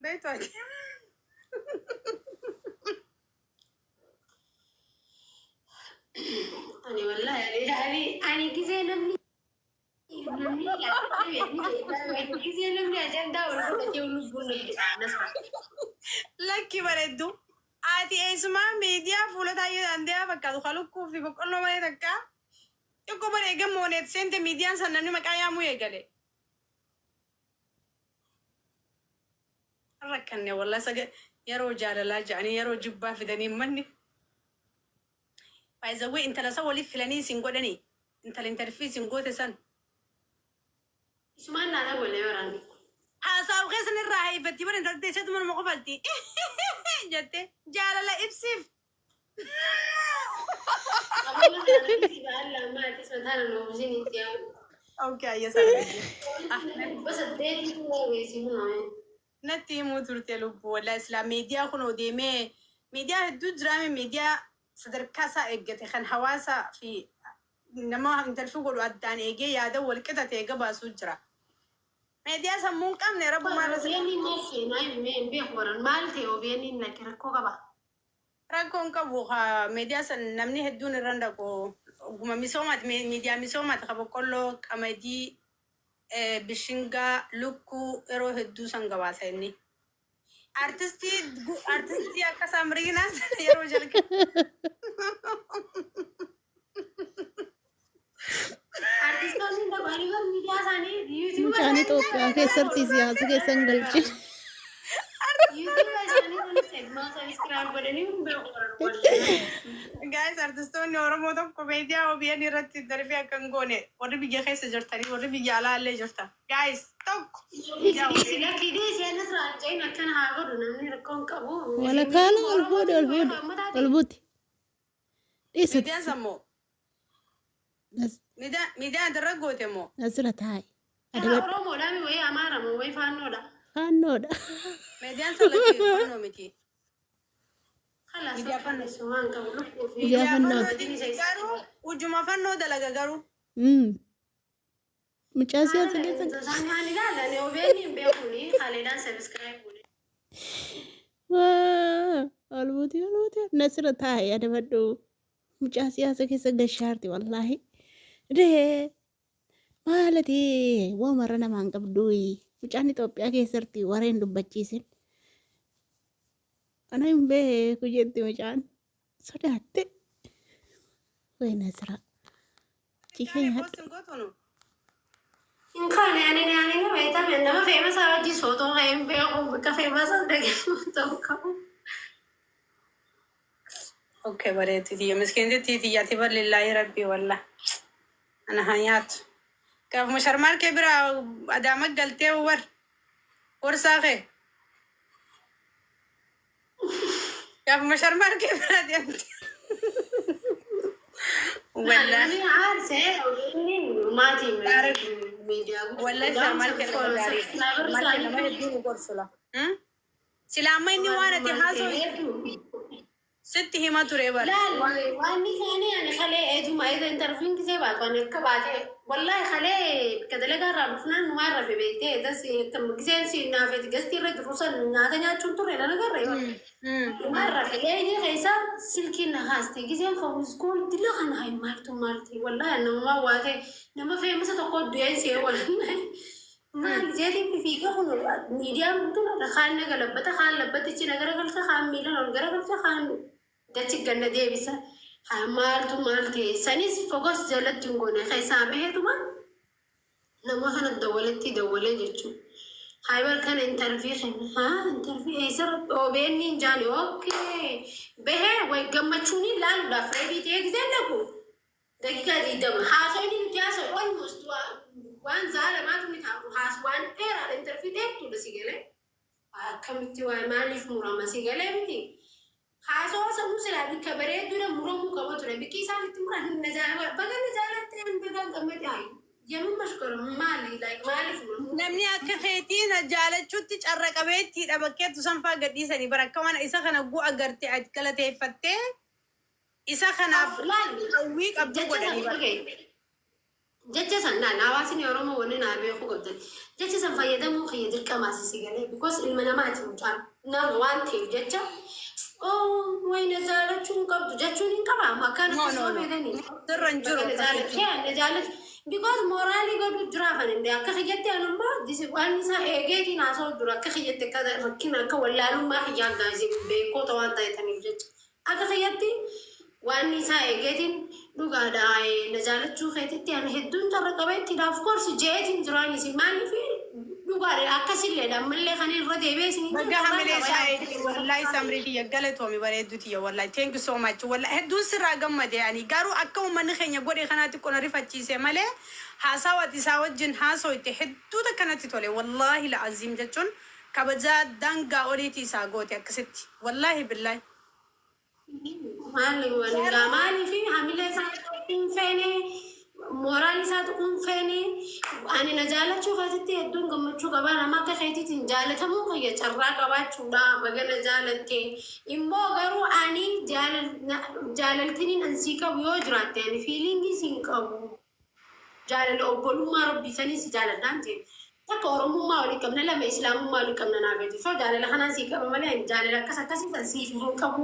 Beektu ati. Ani wallahi ani gisee namni gisee namni ajandaa ol fudhatee lubbuun na jira. Lakki bareeddu. Ati eessumaa miidiyaa fuula taa'ee dandeeyaa fakkaatu kalukkuu fi boqqolloo malee takka. Xiqqoo bara eega mooneet seente miidiyaan san namni maqaa yaamuu eegale. Rakkanne wallah saga yeroo jaalalaa jedhanii yeroo jibbaa fidanii manni. Baay'izawwee intala san waliif filanii isin godhanii intala intalfii isin goote san. Isumaan naa dabalee baraan. Haasa'u keessan irraa hayfatti bara intalti teesseetu manuma qofalti. Jette jaalala ibsiif. Aboo kana si baala maati sotaan nuusin itti yaa. Okay, ayya sana. 800 weessi hunaa. Natti himuu turte lubbuu wallahi islaam miidiyaa kun deemee miidiyaa hedduu jiraame miidiyaa sadarkaa isaa eeggate kan hawaasa fi nama intalfii godhu addaan eegee yaada wal qixa ta'e gabaasuu jira. Miidiyaa sammuu hin qabne rabbumaan irra OBN maal seenaa hin beeku waran maal ta'e OBN lakki rakkoo qaba. Rakkoon qabu miidiyaa san namni hedduun irra hin dhaqu. Oguma misoomaati miidiyaa misoomaati ka boqqolloo qamadii bishingaa lukkuu yeroo hedduu san gabaasa inni. Artistii akka Saamriinaa sana yeroo jalqaba. Artistoonni dhaqanii bar miidiyaa isaanii yuutuuba Mucaan Itoophiyaa keessatti siyaasa keessan galchin. Yuutuuba isaanii sanis segmaa subscribe godhanii hin beeku waran. Guys, artistoonni Oromoo tokko miidiyaa OBN irratti darbee akka hin goone warri biyya keessa jirtanii warri biyya alaa illee jirtan. Guys, tokko miidiyaa OBN. Sila kidii isheen asirraa akkana haa godhu namni rakkoo hin qabu. Walakaala ol fuudhe ol fuudhe ol buti. Dhiisati. Miidiyaan sammoo miidiyaan atirra goote moo? Asirra taa'i. Adabadhu. Oromoodhaa mi wayii Amaara moo wayii Faannoodha? Faannoodha. Miidiyaan san lakkii fannoo miti. Kalaas Miidiyaa fannoo. waan qabu lubbuu fi Miidiyaa fannooti. Garuu ujuma fannoo dalaga garuu. Mucaa siyaasa keessa Isaan kaan ilaalan OBN hin beekuni haleedhaan subscribe godhe. Ol buti ol buti. Nasira taa'i adabadhu. Mucaa siyaasa keessa gashaarti wallaahi. Dee maalati waamarra namaan qabdu. Mucaan Itoophiyaa keessatti wareen dubbachiisin. Ana hin beeku jetti mucaan. Sodaatte. Way Nasira. Ciishee nyaadhu. Post hin gootu. Hin kaane ani nama beekame nama famous wajjin sootoo ka'ee hin beeku bakka famous dhagee ta'uu qabu. Okay, bareedu tiyya miskiinti tiyyaati bal'illaahi rabbii wallah. Ana haa nyaatu. Gaafuma sharmaar kee bira adaama galtee war gorsaa kee. Gaafuma sharmaar kee bira deemte. Wallah. Namni aarsee maatii miidiyaa Wallah sharmaar kee nama gaarii. Sharmaar kee nama hedduu nu gorsula. Sila amma inni waan ati haasoo sitti hima ture bara. Laal waan isaanii ani kalee eeduma eega interviewin gisee baatu ani akka baate wallahi kalee bakka dalagaa irraa dhufnaan numaa irra fe beektee das giseen si naafeeti gastii irra jiru san nyaata nyaachuun turre nan agarre numaa irra fe leeyii keessa silkiin na kaaste giseen fawus kool dila kana hay maaltu maalti wallahi namumaa waate nama famous tokko du'een see wallahi maal jeetiin fiiga kun miidiyaan guutuun kaan na galabbata kaan labbatichi na garagalcha kaan miilan ol garagalcha kaan dachi ganna deebisa. Haa maaltu maal ta'e sanis focus jalatti hin goone keessaa baheetuma nama kana dawwaletti dawwalee jechuudha. Haa bar kana interview kenna haa interview eessarratti OBN hin jaani okay bahee way gammachuun ilaaluudhaaf ready ta'ee giseen dhaqu daqiiqaa 20 haasoo inni nuti haasa'u almost waan zaalamaatu ni taa'u haas waan dheeraadha interview dheertuudha si galee akkamitti waa maaliif murama si galee miti. Haasawaa sammuu silaa bikka bareedduudha muramuu qaba ture. Bikki isaan itti muran na jaalladha. Baga na jaalatte ani bagaan gammade hayi. Yemin mashkura maali like maaliif muramu? Namni akka keetii na jaalachuutti carra qabeettiidha bakkeettu sanfaa gadhiisanii bara akka waan isa kana gu'a garte ati galateeffattee isa kanaaf Laal hawwii qabdu jecha godhanii sana bara. dhagaye. Jecha san naan hawaasni Oromoo wanni naa beekuu qabdan. Jecha san fayyadamuu kiyya dirqamaas si galee, because ilma namaati, mucaan nama waan ta'eef jecha, oh, wayna jaalachuu hin qabdu jechuun hin qaba akkaan No, akkas no, yoo no. beekanii. Sirra hin jiru. Na jaalatu because moraalii godhu jiraafan indee akka kiyyatti anummaa waan isaa eegeetiin haasa'u dura akka kiyyatti akka rakkina akka wallaalummaa kiyyaa gaazii beekota waan ta'etaniif jecha akka kiyyatti waan isaa eegeetiin dhugaadha. Na jaalachuu keetitti ani hedduun carra qabeetti, of course, jeetiin jiraanis maaliif dhugaadha akkasilleedha ammallee kan irra deebi'ee isin Baga hamilee isaa eegde. Wallahi Samrii tiyya, galatoomi, bareedduu tiyya. Wallahi, thank you so much. Wallahi hedduun sirraa gammade. Ani garuu akka uummanni keenya godhe kanaatti qona rifachiise malee, haasawaa isaa wajjin haasawite hedduu takkanatti tole. Wallahi la'aziim jechuun kabajaa daangaa oliitii isaa goote akkasitti, wallahi billahi. Maali waligaa maaliif hamilee isaa tuquu hin feene, moraal isaa tuquu hin feene. Ani na jaalachuu keetitti hedduun gammachuu qabaa. Nama akka keetiitiin jaalatamuu kiyya carraa qabaachuudha. Baga na jaalatte. Immoo garuu ani jaalaltiniin ansii qabu yoo jiraatte, ani feelingii siin qabu, jaalala obbolummaa rabbii sanii si jaaladhaan ta'e. Takka Oromummaa walii qabna, lama Islaamummaa walii qabna naa gadi. So jaalala kanaan sii qaba malee ani jaalala akkas akkasii san siif hin qabu.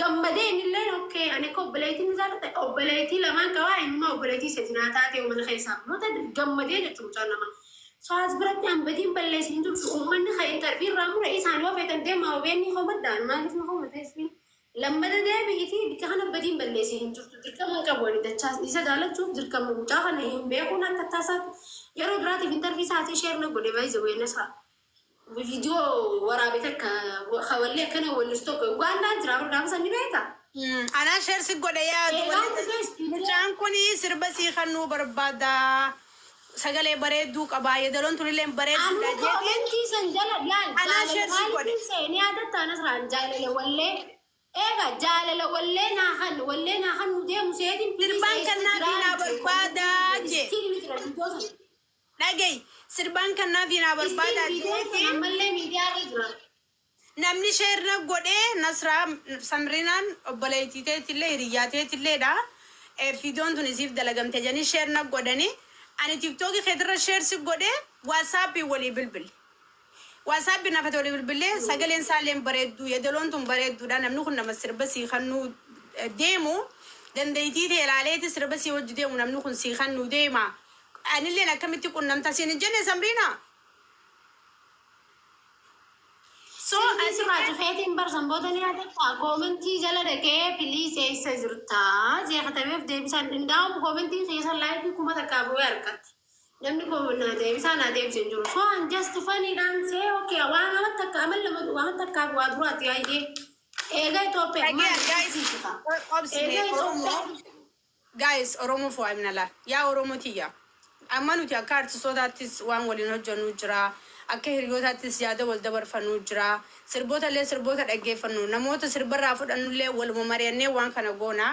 Gammadee innillee, okay, ani akka obboleettii ni jaalladha. Obboleettii lamaan qabaa, innuma obboleettii sadi naa taate mana keessaa. Noota gammadee jechuun mucaan namaa. So as biratti an badiin balleessin hin jirtu. Uummanni kan interview irraa mure isaan yoo feetan deemaa OBN homadhaan maaliif nu homateessin? Lammata deebi'itii bikka kana badiin balleessin hin jirtu. Dirqama hin qabu ani dachaa isa jaalachuuf, dirqama mucaa kana hin beekuun akka taasaatti yeroo biraatiif interview isaatii share na godhe baay'ee weennasa. Viidiyoo waraabe takka hawallee akkana wallis tokko Ugandaan jira gaafa san ni beektaa? Anaa share si godhe yaadu. Eegaan dhufee. Mucaan kun sirba sii kannuu barbaada. Sagalee bareedduu qaba. Yeedaloon tunillee bareedduudha Anu jeetiin. Commentii san jala laal. Anaa share si godhe. Maaliif seenii yaadatta anasraan jaalala wallee eega jaalala wallee naa kan wallee naa kan nu deemu seetiin. Sirbaan kannaa fi naa barbaadaa jee. Dhagayi, sirbaan kannaa fi naa barbaadaa jeetiin. Ammallee miidiyaa irra jira. Namni share na godhee Nasraa Samrinaan obboleettii teetillee hiriyyaa teetilleedha. Viidiyoon tun isiif dalagamte jedhanii share na godhanii. Ani TikTokii keetirra share si godhee, WhatsAppii walii bilbile. WhatsAppii nafate walii bilbilee, sagaleen isaallee bareedduu, yeedaloon tun bareedduudha. Namni kun nama sirba sii kannuu deemu, dandeettii ta'e ilaaleeti sirba sii hojii deemu, namni kun sii kannuu deema. Anilleen akkamitti qunnamta siin hin jenne, Samriina? So Asirraa cufeetiin barsan booda ni yaadatta commentii jala dhaqee, "Please, eessa jirtaa?" jee katabeef deebisaan indaa'uun commentii keessa likeii 1000 bu'ee argatte. Namni naa deebisaa naa deebise hin jiru. So an just funnyidhaan see, okay, waan nama takka amal lama waan takkaaf waa duraati yaayyee. Eega Itoophiyaa Dhagee guys, obsine. Eega Oromoo Itoophiyaa. Guys, Oromoo fo'aa minala yaa Oromoo tiyya, amma nuti akka artistootaattis waan waliin hojjennu jira, akka hiriyootaattis yaada wal dabarfannu jira, sirboota illee sirboota dhaggeeffannu, namoota sirbarraa fudhannullee waluma mari'annee waan kana goona.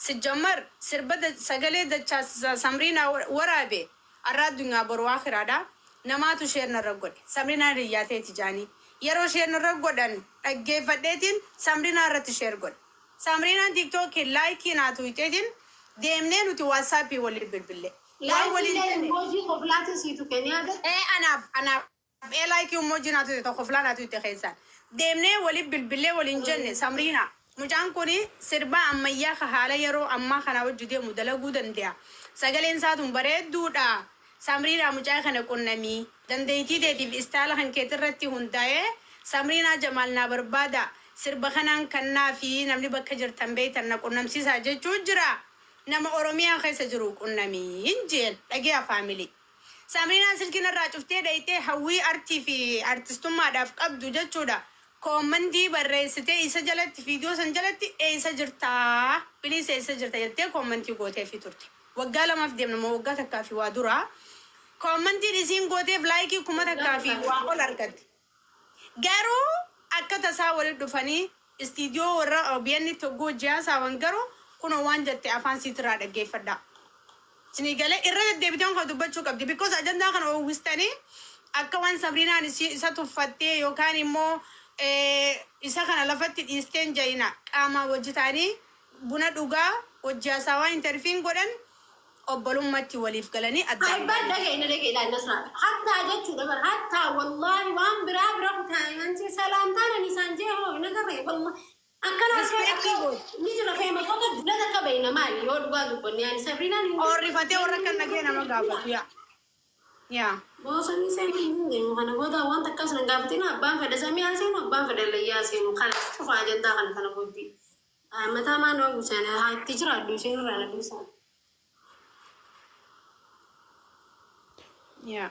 Sijjammar sirba sagalee dachaa Samriinaa waraabe arraa addunyaa boru akiraadha. Namaatu share narra godhe, Samriinaa hiriyyaa teeti jaanii. Yeroo share narra godhan dhaggeeffadheetiin Samriinaa irratti share godhe. Samriinaan TikTokii likeii naa tuqxeetiin deemnee nuti WhatsAppii waliin bilbille. Waan waliin Likeiilee jenne. Emoji koflaati siitu kennee yaadatta. Ee, anaaf ee, likeii emoji naa tuqxe tokko filaa naa tuqxe keessaan. Deemnee waliin bilbillee waliin jenne, Samriina. Mucaan kun sirba ammayyaa ka haala yeroo ammaa kana hojii deemu dalaguu danda'a. Sagaleen isaa tun bareedduudha. Samriinaa, mucaa kana qunnamii. Dandeettii teetiif istaala kan keetirratti hundaa'ee Samriinaa Jamaal naa barbaada. Sirba kanaan kannaa fi namni bakka jirtan beektan na qunnamsiisaa jechuu jira. Nama Oromiyaa keessa jiru qunnamii hin jeen dhagee family. Samriinaan silkiin irraa cuftee dhayitee hawwii artii fi artistummaadhaaf qabdu jechuudha. Commentii barreessitee isa jalatti, viidiyoo san jalatti, "Eessa jirtaa? Please, eessa jirta?" jettee commentii gooteefii turte. Waggaa 2f deemna moo waggaa takkaa fi waa duraa. Commentiin isiin gooteef likeii 1000 fi waa ol argatte. Garuu akka tasaa walitti dhufanii istiidiyoo warra OBN toggoo hojii haasaawan, garuu kunoo waan jette afaan siitirraa dhaggeeffadhaa. Isinii galee irra deddeebiteen kan dubbachuu qabdi. Because ajandaa kana oowwistanii akka waan Sabriinaan isa tuffattee yookaan immoo isa kana lafatti dhiisteen jayina. Qaamaan hojii ta'anii buna dhugaa hojii haasawaa interviewiin godhan. Obbolummaatti waliif galanii addaan Ay, bar dhaga'i na dhaga'i ilaali Nasraa. Hattaa jechuudha bar hattaa wallaahi waan biraa bira kutaa salaamtaan ani isaan jee hoo hin agarree wallaahi. Akkana akka Respectii gooti. ni jira feematoota dura takka beeyna maali yoo dhugaa dubbanne ani Sabriinaan hin Oorrifatee warra kan dhagee nama gaafatu yaa. Yaa. Boosonni seenuu hin dandeenyu kana booda waan takkas nan gaafatin. Abbaan fedhe samii haa seenu, abbaan fedhe layyaa seenu, kana cufa ajandaa kana kana booddee. Mataa maan waan guusan haa itti jiraadhu isheen irraa na dhiisan. Yaa.